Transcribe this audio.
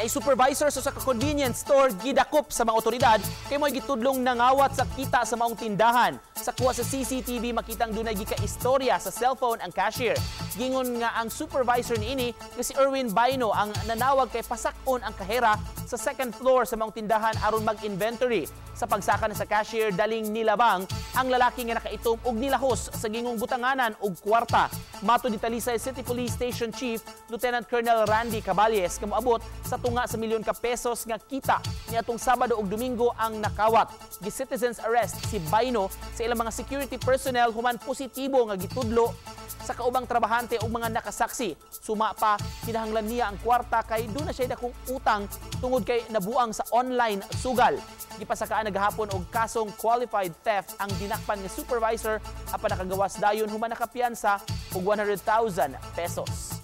Supervisor sa convenience store gidakop sa mga otoridad kay mo'y gitudlong nangawat sa kita sa maong tindahan. Sa kuha sa CCTV, makitang dunay gika-istorya sa cellphone ang cashier. Gingon nga ang supervisor niini nga si Erwin Baino ang nanawag kay pasak-on ang kahera sa second floor sa maong tindahan aron mag-inventory. Sa pagsaka na sa cashier, daling nilabang ang lalaki nga nakaitom og nilahos sa gingong butanganan og kwarta. Matod ni Talisay City Police Station Chief Lieutenant Colonel Randy Caballes, kamoabot sa tunga sa milyon ka pesos nga kita niadtong Sabado ug Domingo ang nakawat. Gi-citizens arrest si Baino sa ilang mga security personnel human positibo nga gitudlo sa kaubang trabahante ug mga nakasaksi. Suma pa, kinahanglan niya ang kwarta kay duna siya dakong utang tungod kay nabuang sa online sugal. Gipasakaan na gahapon og kasong qualified theft ang dinakpan nga supervisor apan nakagawas dayon human nakapiyansa og 100,000 pesos.